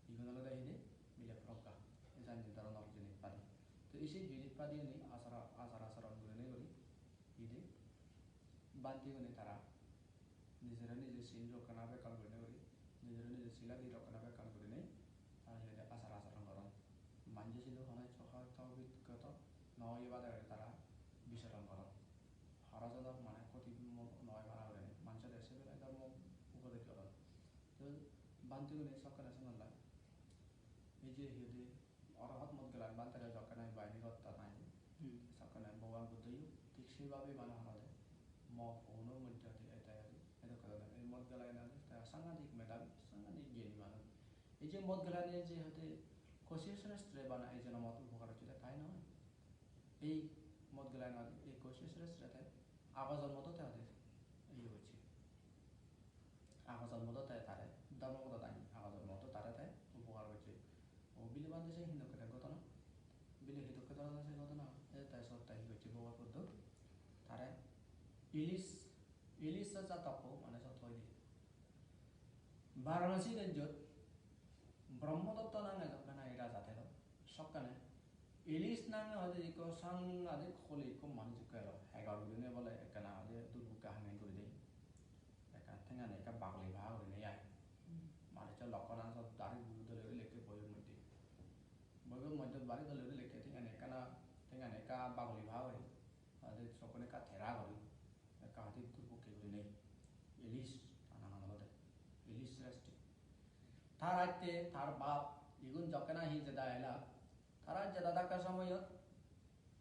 igun olode hidi bile progga. Ei jani dhoronor jinis padi. To ei se jinis padi ani achara-, achar acharon gurinei guri hidi bhantegune tara nijore nije sil rokkana bekkan gurinei guri, nijore nije siladi rokkana bekkan gurinei tara hidi achar acharon goron. Manje sidu hono hissu hoyto obhiggoto no oye bade guri tara bichoron goron. Haro jonor mane khoti mo-, no oi bana gurinei. Manjore se bele dhormo upodesh goron. To bhantegune sokkene sonolla. Ei je hi hoide Arahat mod gelan bhantere jokkene bahini gotta nai. Hmm. Sokkene Bhogoban Buddhoyo thik sei bhabe mane honode mo phone-or moddhe ode eta ode, edokke dhoronor. Ei mod gelani ode te sangadik medhabi, sangadik gyani manuj. Ei je mod gelani je hoide Koshiyo Sreshtre bana ei jonomot upokar gocche de tai noi. Ei mod gelani ode ei Koshiyo Sreshtre te ago jonmot te ode iye gocche. Ago jonmot te tare dhormo goda dani, ago jonmot tare te upokar gocche. O bile bhante se hindokke te ghotona, bile hindokke te ghotona, se ghotona, e te sot te hi gocche Bhogoban Buddho tare ilis, ilis jatokko mane sot hoi di. Varanasi rajyot Brahmadatta nange jokkene raja thelo, sokkene ilis nange hoide ikko sangadik holi ikko manuj ikko elo, hegor gurinei bole ekkena hoide durbukke hange guri de. Ekka tengani ekka bagli bha gurinei ai. Hmm. Manuccho lokkonan sot dari guri dole guri lekke boibo moddhe. Boibo moddhe bari dole guri lekke tengani ekkana, tengani ekka bagli bha guri. Ade sokkun ekka tera guri. Ekka hadi durbukke gurinei. Ilis, ta nangan olode. Ilis Sreshti. Tar atte, tar bap, igun jokkena hi jeda ela. Tara jeda dakka somoyot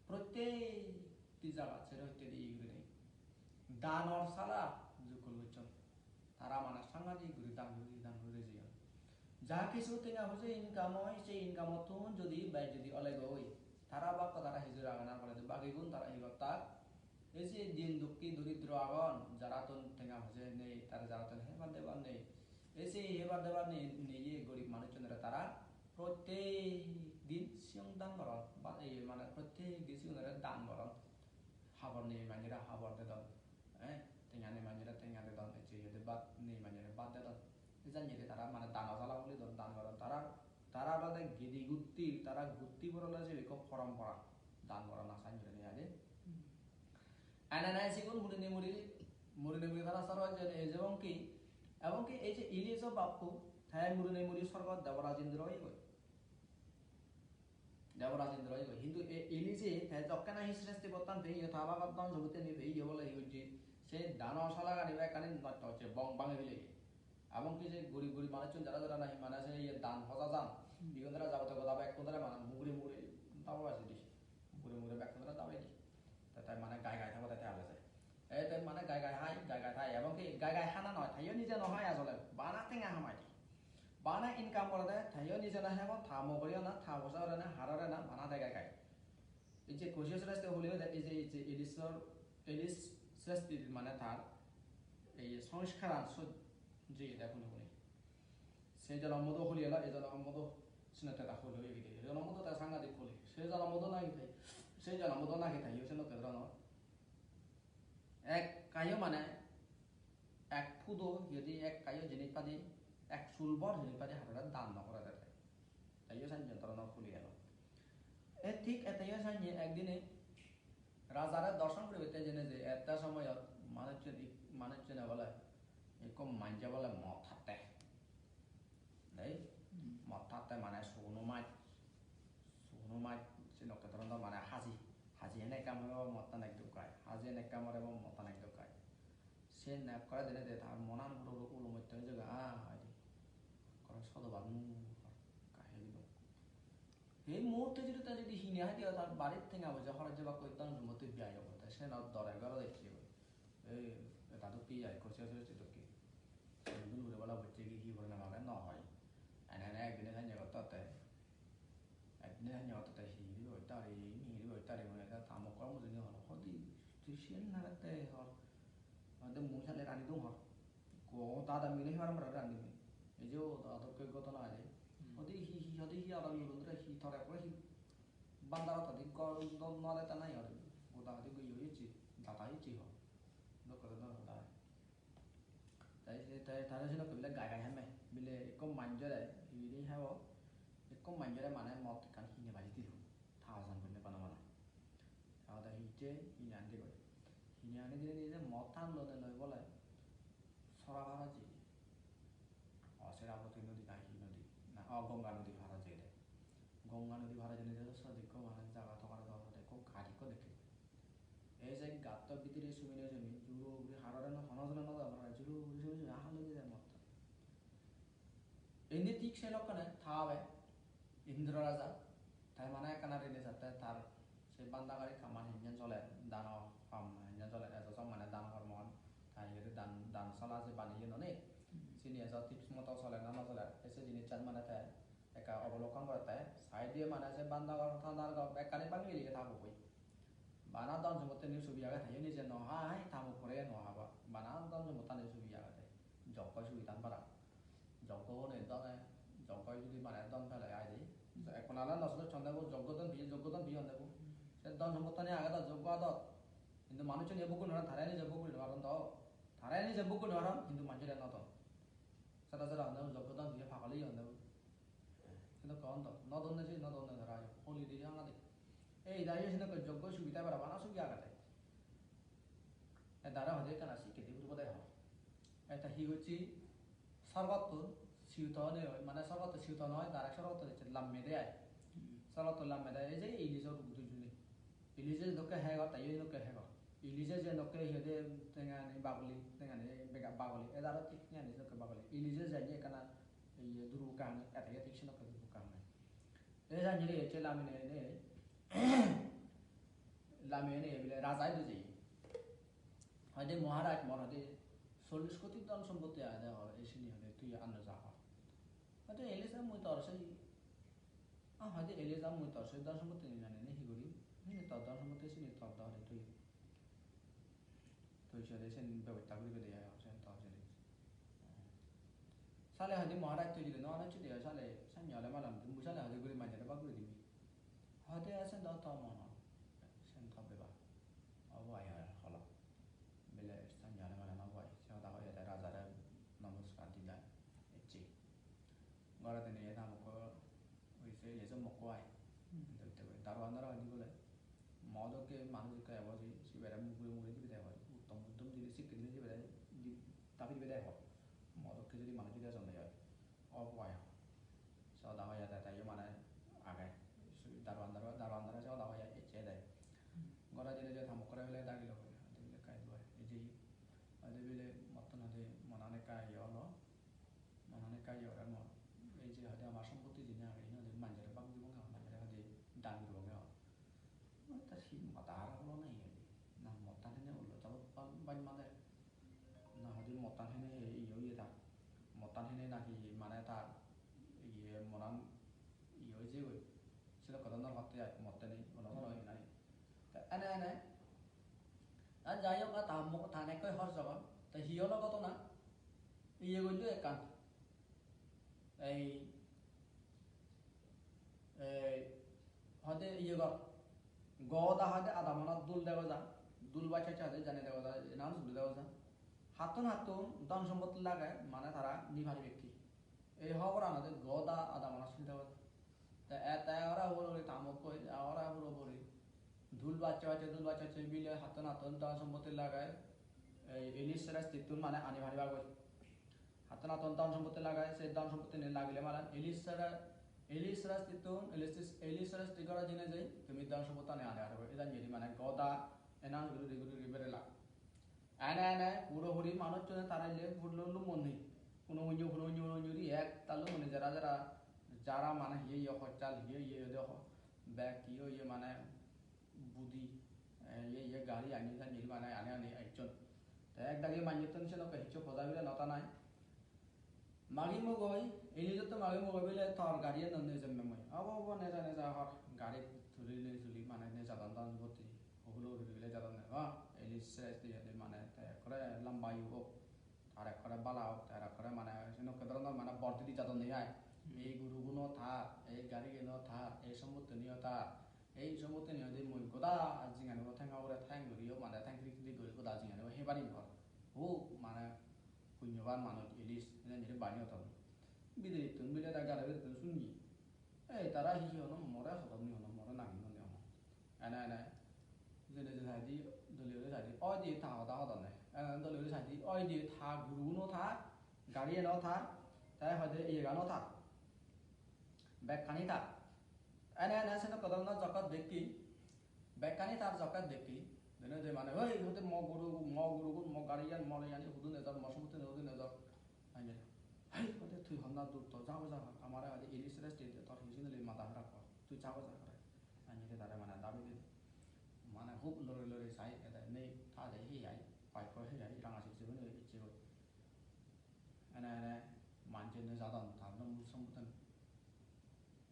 prottekti jagat sero hittedi iye gurinei danor sala jukkol gocchon. Tara mane sangadik guri dan guri, dan guri jeyon. Ja kichu tenga poje income oi, se income-ottun jodi bej jodi olegoi, tara bakko tara hijor agana poredi bagigun tara hi gottak? Ei je din dukki doridro agon, jarattun tenga poje nei, tara jarattun hebar debar nei, ei se hebar debar nei, neye gorib manuchchunore tara prottek din siyong dan goron, ba, ei mane prottek din siyonore dan goron. Habor nei manjore habor dedon, eh, tenga nei manjore tenga dedon, ecche iyede bhat nei manjore bhat dedon. Ei jani tara mane dano sala huli don, dan goron. Tara, tara olode gidi gutti, tara gutti borole se ekko porompora dan gorana sanjore nei ade. Hmm. Ene ene sigun murinei muri, murinei muri tara sorgot jeyegoi, ebong ki, ebong ki ei je Ilijo bappu, te murinei muri sorgot Deboraj Indro oyegoi. Deboraj Indro oyegoi. Hintu e-, Ilije te jokke nahi sreshti pottan peye, ta bagot dhon sompotti ani peye bole hi gojje, se dano salagani bekkani nosto gocche, bong bangi pele. Ebong ki je gurib gurib manuchun jara jara nahi mane se iye dan hoja jan, hmm, igun tara jabotiyo goda bekkun tara mane mugure mugure dabo bajei di. Mugure mugure bekkun tara dabai di. Te tai mane gai gai thebo te, te ale se. Ei te mane gai gai hai, gai gai thai. Ebong ki gai gai hana noi, taiyo nije no hai asole. Bana tenga hamai di. Bana income gorede, taiyo nije no hebo, ta mogoriyo na, ta poisa ore na, harore na, bana de gai gai. Ei je Koshiyo Sreshti huli hoide, ei je, ei je Ilisor, Ilis Sreshti mane tar ei songskaran sot jeye de huni huni. Se jonomot do huli elo, ei jonomot do senotte ta huli oye gide. Ei jonomot do ta sangadik huli. Se jonomot do nahi tai, se jonomot do nahi taiyo senotte dhoronor. Ek kayo mane, ek pudo jodi ek kayo jinis padi, ek sul bor jinis padi harore dan no gore de. Taiyo sanjentro no huli elo. E thik ete yo sanye ekdine rajare dorson guribatte jene je ette somoyot manuchchun ik-, manuchchune bole ikko manje bole mot hatte. Dei, hmm, mot hatte mane suguno maj, suguno maj senokke dhoronor mane haji, haji hene ekka morebo mottan ek duk hai, haji hene ekka morebo mottan ek duk hai. Sen ekkore dene de tar monan puro ulumotto oi jega, ah, hai de. Ekkore sodobar mui hor, kahi gidong. Ei muhurte jodi ta jodi hine hai diyo, tar barit tenga poisa horoj jebak koi, ton jumot tui biyai obo, te senot dore goro decche goi. Ei, eta dokke ai, koche koche dokke. Dun guri bala bocche gi hi gori na mage no hoi. Ene ene ekdine sanye gotto te. Ekdine sanye gotto te hi guri boi tari, hi guri boi tari, mane ta tamok kor mujunge hor. Hodi, tui siyen na te hor. Ade mui sale rani dung hor. Ko dada mine hi maram rani mi. Ei je o da dokke gotona age. Hmm. Hodi hi, hi, hodi hi aro mi bondure hi tore ko hi. Bandar hota di gor no, no le ta nai hor. Goda hodi gui hoi chi, data hi chi ho. Dokke do data. Tai se, tai, tare sino ke bile gai gai hemme. Bile ekko manjore, hi di hebo. Ekko manjore mane mot ekkan hine baji dilo. Thousand gurinei bana bana. Te hoda hicche hine andi goi. Hine ani dinei dinei je mot tan lone loi bole sora paro je. O Serapati nodi na hi nodi? Na, o Ganga nodi paro jeyede. Ganga nodi paro jeyede je sot ikko mane jaga togar togar ekko gaj ikko dekke. Ei je gatto bidire sumine sumi juro guri harore no hono jone no jabo, juro guri sumi sumi halo jeyede mot. Indi thik se lokkene ta babe Indra Raja, te mane ekkana rini satte tar se bandagari kamman henjan soler, dano kam henjan soler, ejo song mane dan hormon, ta iyot dan, dan sala je baniye noni, sini ejo thik moto soler na no soler, te se jinissan mane te ekka obolokkon gore te, side-e mane se bandagor tandar gor bekkani bangi geliye ta bubui. Bana don sompottani subi age, te iyeni je no hai, ta mukkore no haba, bana don sompottani subi age te. Jokko subidan para. Jokko hone done, jokko judi mane don pele ai de. Ekkon ala no solo chonde bo jokko don biye, jokko don biye honde bo. Se don sompottani age do jokko adot. Hintu manuchchune bukko nora, tare nije bukko nora don do. Tare nije bukko nora, hintu manjore no don. Sada sada honde bo jokko don biye pagol oye honde bo. Hintu kon do, no don ne se, no don ne tara ayo. Holi de anga de. Ei da ye sino ko jokko subida para bana subi agade. E dara hode ekkana sikke di puribo de ho. Eta hi gocche, sorgottun siuto ne oi, mane sorgottun siuto noi, direct sorgottun ecche lamme de ai. Hmm. Sorgottun lamme de, ei je ilijo rup dujune. Ilijo dokke hegor, ta iyo dokke hegor. Ilijo je dokke hi hoide tengani bagoli, tengani bega bagoli, edaro thik tengani dokke bagoli. Ilijo je je ekkana iye duru kahani, eta ye thik senokke duru kahani. Ei jani re ecche lamine ne, lamine ne bile raja idu je. Hoide, "Maharaj, mor hoide chollish koti dhon sompotti agede hor, ei sini hoide tui anno ja hor." Hoide, "Elija mui tor sei, ah, hoide, Elija mui tor sei dhon sompotti ni jani ne hi guri? Sini tor dhon sompotti, sini tor do hoide tui." Tui sale sen bebosta guri pede ai, sen to sale. Sale hoide Maharaj tui jodi no anocche de sale, sanye ole malam, mui sale hoide guri manjore bak guri dibi. Hoide sen do to mon, sen to beba. Obo ai holo. Bile sanye ole malam obo ai. Se hoda hoye de rajare nomoskar didai. Ecche. Gorot ene ye ta mokko, oi se ye se mokko ai. Hmm. Dette guri daru andar oi di bole. Mo dokke manuj ekko ebo je, sibere mugure mugure dibe de hoi. Uttom uttom jodi sikke dinei sibere di, dabi dibe de hoi. Mo dokke jodi manuj jodi ejon de hoi. Obo ai hoi. Se hoda hoi ade, te yo mane age. Daru andar, daru andar se hoda hoi ecche de. Hmm. Gorot jeinei je ta mokkore bile dagilo hoi. Ade bile ekka idu ai. Ei je, ade bile motton ade monan ekka iye olo. Manani ekka iye ore mor. Ei je hoide amar sompotti jeni age, iyeni hoide manjore bhag dibong, manjore hoide dan dibong. Oi, ta hi mada ar holo nahi hoide. Na mottan hene ullo jabo baj made. Na hoide mottan hene he iye oye ta. Mottan hene nahi mane ta iye monan iye oye jegoi. Sedokke do nw hotte ai mottani, hono hono iye nai. Te ene ene. Ar jai hok, ta mo-, ta nekkoi hor jaban. Te hi holo ghotona? Iye golle ekkan. Ei, ei, hoide iye gor. Goda hoide adamanot dul dega ja. Dul bacche hoide jani dega ja. Enan sulu dega ja. Hattun hattun dhon sompotti lage, mane tara ni paribekke. Ei hoboran hoide goda adamanot suli dega ja. Te Te, te ora puro puri tamok koi, ora puro puri. Dul bacche bacche, dul bacche bacche bile hatton hatton dhon sompotti lagai. Ei Ilis Srestittun mane ani paribagoi. Hatton hatton dhon sompotti lagai, se dhon sompotti ni lagile mane Ilis Sre-, Ilis Srestittun, Ilis, Ilis Sresti ghoro jeinei tumi dhon sompotti ani ani paribagoi. Edan jodi mane goda announce guri guri guri berela. Ene ene puro puri manuchchune tara ile puro lumon ni. Kuno hunyo, kuno hunyo, kuno hunyo guri ektal lumon ni jara jara, jara mane hiye hiye hochal, hiye hiye de ho, bek hiye hiye mane budi, eh, hiye hiye gari ani jani mane ani ani ecchon. Te ek dagi manjottun senokke hissu poja bile nota nai. Magi mugoi, Ilisotto magi mugoi bile tor gariyan no nejemme mui. Obo obo neja neja hor, gari tuli nei tuli mane nejadon don boti. Hulo hulo bile jadon ne. Ah, Ilis Sresti iyot mane te ekkore lamba yo ok. Tar ekkore bala ok, tar ekkore mane senokke dhoronor mane borti di jadon ne ai. Ei guruguno tar, ei garigeno tar, ei sompottiniyo tar. Ei sompottini hoide mui goda jinganibo thengo ugure theng guriyo mane theng kiri kiri guri goda jinganibo hei parim hor. Hub mane punyoban manuj Ilis, ene niri bani oton. Bidirettun bile ta gari bidirettun sunni. Ei tara hi hi hono more hodon ni hono, more nang ni hono. Ene ene. Jene je saidi, dole guri saidi. Oi di ta hoda hodonne. Ene ene dole guri saidi. Oi di ta guruguno ta, gari eno ta, te hoide iyegano ta. Bekkani ta. Ene ene senokke dhoronor jokke dekki, bekkani tar jokke dekki, dene de mane, "Oi, hoide mo guru, mo gurugun, mo gariyan, mo iyani hudu nejor, mo sompottini hudu nejor." Ane, "Hei, hoide tui honna dur to, jago jago, amare hoide Ilis Sresti de, tor hi sinile mada harap hor, tui jago jago re." Ane de tare mane dabi de, mane hub lori lori sai, ede nei ta de hi ai, bike ko hi ai, ranga sik sik guri icche goi. Ene ene manje nejadon, tar dhon sompottun,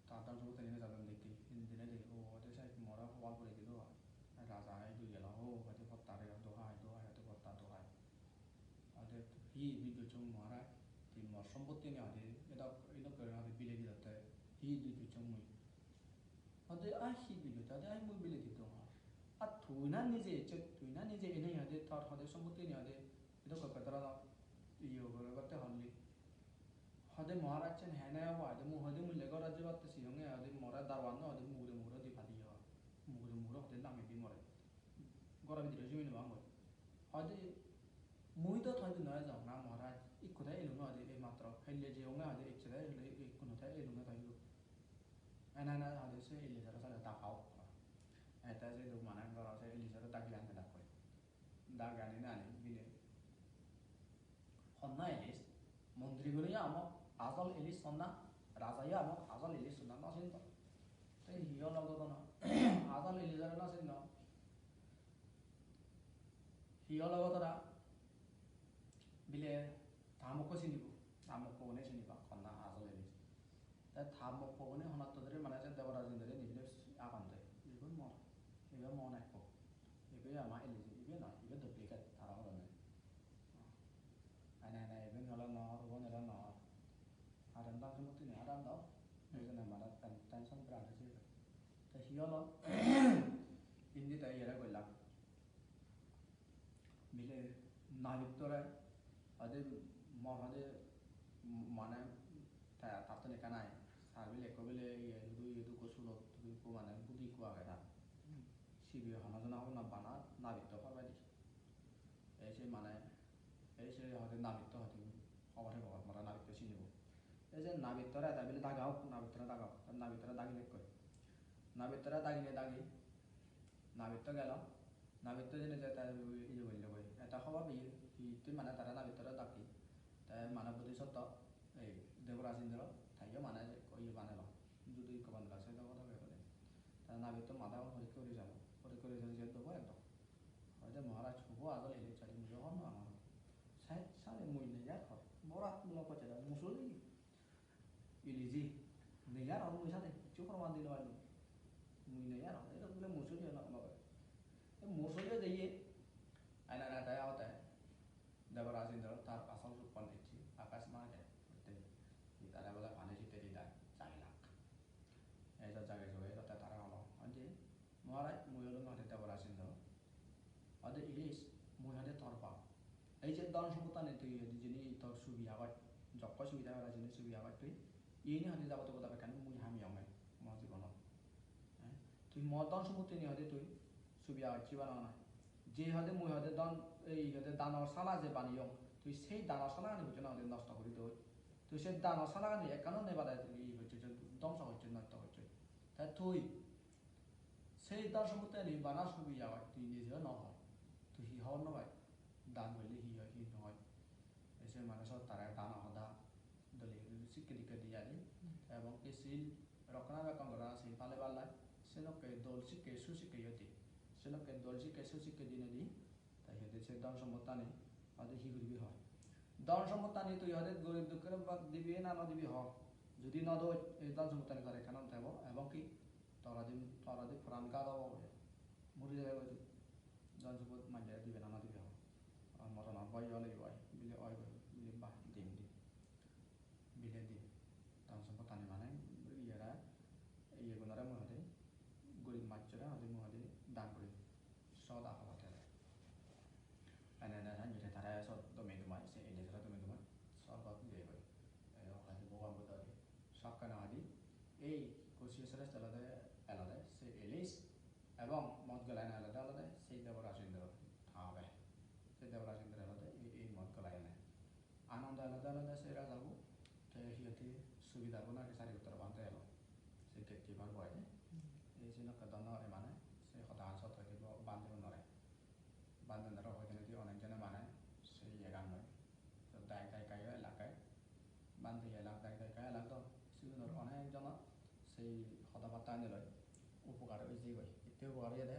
tar dhon sompottun nejadon dekke, indi dinedi, o, ode side more hobal puri dido ai. Raja ai dui gelo, o, hoide potta re, dohai, dohai, hoide potta dohai. Hoide hi dui dochong Maharaj, tui mor sompottini hoide, edok, edok guri hoide bile dilotte, hi dui dochong mui. Hoide, "Ai, hi bile, hoide, ai, mui bile di dong ar. Ar tui na nije ecche, tui na nije ene hoide, tor hoide sompottini hoide, edokke tara iye guribatte holli." Hoide Maharaj sen hene obo hoide, mui hoide mui le ghorot jebatte siyonge hoide more daruan no hoide mugure mugure di padi hor. Mugure mugure hoide lami di more. Ghoro bidire jumi no pangor. Hoide mui do hoide no ejong na Maharaj, ikko te elunge hoide ei matro, helle jeyonge hoide ecche te helle ikko no te elunge hoide. Ene ene hoide se Ilisore sale daga ok. Ete se do mane ghoro se Ilisore dagi anne dakkoi. Dagi ani ani bile. Honna Ilis, mondri gune yo amok ajol Ilis honna, raja yo amok ajol Ilis honna no sinto. Te hi olo ghotona? Ajol Ilisore no sinto. Hi olo ghotona? Bile ta mokko sinibo, ta mokko gune sinibo, honna ajol Ilis. Te ta mokko gune honattun duri mane se Deboraj indore nibile agon de. Igun mor, ibe mon ekko. Ibe ama Ilis, ibe noi, ibe duplicate tara hodonne. Ene ene iben ole no or, ubon ole no or. Aram dam sumot tini aram do. Ejone mane ten-, tension berat oi jeyegoi. Te hi olo? Indi te iyere gollak. Bile Nabittore hoide mor hoide mane ta-, tattun ekkan ai. Tar bile ekko bile iye hudu iye dokko sulot hudu ekko mane budi ekko age tar. Sibe hono jona hobor no bana Nabitto hor paide. Ei se mane, ei se hoide Nabitto hoide hobor hebo, mara Nabitto sinibo. Ei je Nabittore eda bile daga ok, Nabittore daga ok, te Nabittore dagile ekkoi. Nabittore dagine dagi, Nabitto gelo, Nabitto jeinei je te iye golle goi, eta hobor peye, hittey mane tara Nabittore dagi, te mane bodhisotto, ei Deboraj Indro, taiyo mane ekko iye banelo, judo ekko banelo, se dogo dogo guri. Te Nabitto mada gun porikka guri jalo, porikka guri jalo, je dobo ekdom. Hoide Maharaj hubo ajol Ilis sadi mui hobor no pangor. Sai sale mui nei ar hor. Borat mulo pochere musuli. Iliji nei ar hor mui sade. Kichu proman dilo ani. Mui nei ar hor. Edo bile musuli no no. E musuli de ye. Aina na ta hote. Deboraj Indro tar asol ruppon ecche. Akash mane. Tare bole pani sitte di dai. Chai lakh. Ei jot jage soge, ei jotte tara holo, hoide, "Maharaj, mui olung hoide Deboraj Indro. Hoide Ilis, mui hoide tor bap. Ei je dhon sompottani tui hoide jini tor subi agoj, jokko subi thai para jini subi agoj tui, iyeni hoide jabotiyo goda bekkani mui hamiyonge. Mo Mo dhon sompottini hoide tui subi agocchi bana na. Je hoide mui hoide dhon, ei hoide danor sala je baneyong, tui sei danor salagani hoide na hoide nosto guri doi. Tui sei danor salagani ekkano nei bade tui hi gocchos, dhongso gocchos, nosto gocchos. Te tui sei dhon sompottini bana subi agocchi, tui nijeyo no hor. Tui hi hobor no pai? Dan golle hi oi, hi no oi. Ei se mane sot tare dano hoda dole guri sikke dikke di adi. Hmm. Ebong ki sil rokkona bekkon gora, sil pale pale, senokke dol sikke, su sikke yo di. Senokke dol sikke, su sikke dinedi, te hi hoide se dhon sompottani hoide hi guribi hor. Dhon sompottani tui hoide gorib dukkere ba-, dibi na no dibi hor. Judi no doi, ei dhon sompottani tare ekkan tebo, ebong ki toradi, toradi poran gad obo goi. Muri jebe goi tui. Dhon sompot manje dibe na no dibe hor. Ar moronor boi ole oi, bile oi goi, bile bah, dim di. Bile di. Dhon sompottani mane iyere, iyegunore mui hoide, gorib manjore hoide mui hoide dan guri. Soda hobo tele. Ene ene sanjire tare sot dome dumai, se ele sot dome dumai, sorgot jeyegoi. Ei hoide Bhogoban Buddho hoide. Sokkene hoide, ei Kushi Srestha olode, elode, se elis, ebong Modgalayana olode, olode, se Deboraj Indro thabe. Se Deboraj Indro olode, ei, ei Modgalayana. Ananda olode, olode, se rajabo, te hi hoide, Subidar bo naki Sariputra bhante elo. Se gatekeeper bo hoide. Hmm. Ei senokke dhon ore mane, se hodagan sot hoide bo bhante unore. Bhante unore hoi dinedi onek jone mane, se iyegan noi. To dayok dayika yo elak gai. Bhante elak, dayok dayika elak do. Sigunor onek jonor sei hoda batta ani loi upokar oi jeyegoi. Itte upokar oyede,